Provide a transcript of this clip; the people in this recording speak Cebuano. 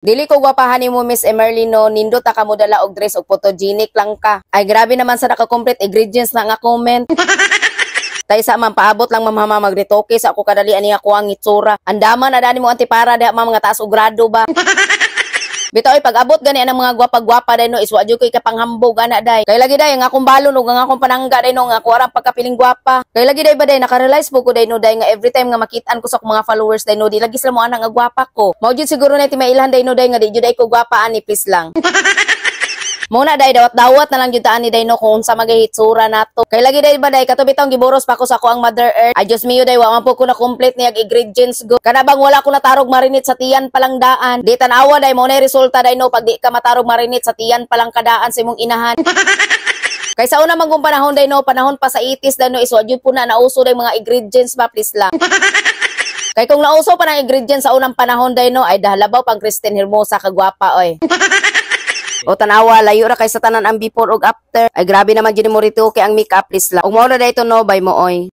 Dili ko gwapahan nimo, Miss Emerlino, nindot ta ka mo dala og dress og photogenic lang ka. Ay, grabe naman sa naka-complete ingredients na nga comment. Tay sa, ma'am, paabot lang, ma'am, ha, magretoke sa ako kadali ani ako ang itsura. Andama na dani mo antipara diha, ma'am, mga taas og grado ba. Bitaw ay pag-abot gani ang mga gwapa-gwapa day no, iswa jud ko ikapanghambog ana day. Kay lagi day ang akong balon ug ang akong panangga day no, nga ako arang pagkapiling gwapa. Kay lagi day ba day, naka-realize po ko day no day nga every time nga makitaan ko sa akong mga followers day no, di lagi sila mo ana nga gwapa ko. Mao jud siguro na timailhan day no day nga di jud ay ko gwapa ani, please lang. Muna day, dawat-dawat na lang jud ta ani day no kung unsa magay hitsura nato. Kay lagi day ba day, kato bitong giboros pa ko sa ako ang Mother Earth. Ay, Diyos mio day, wa man po ko na complete niyag ingredients go. Kana bang wala ko natarog marinate sa tiyan palang daan. Di tan-awa day, mo na resulta day no pag di ka matarog marinate sa tiyan palang kadaan sa imong inahan. Kay sa una man kung panahon day no, panahon pa sa 80s day no, iswa jud po na nauso day mga ingredients ba, please lang. Kay kung nauso pa ng ingredients sa unang panahon day no, ay dahalabaw pang Kristen Hermosa kagwapa oy. O tanawa, layo ra kay sa tanan ang before ug after. Ay, grabe naman jud mo rito kay ang makeup, please lang. Ug mao na day to no, bye mo oy.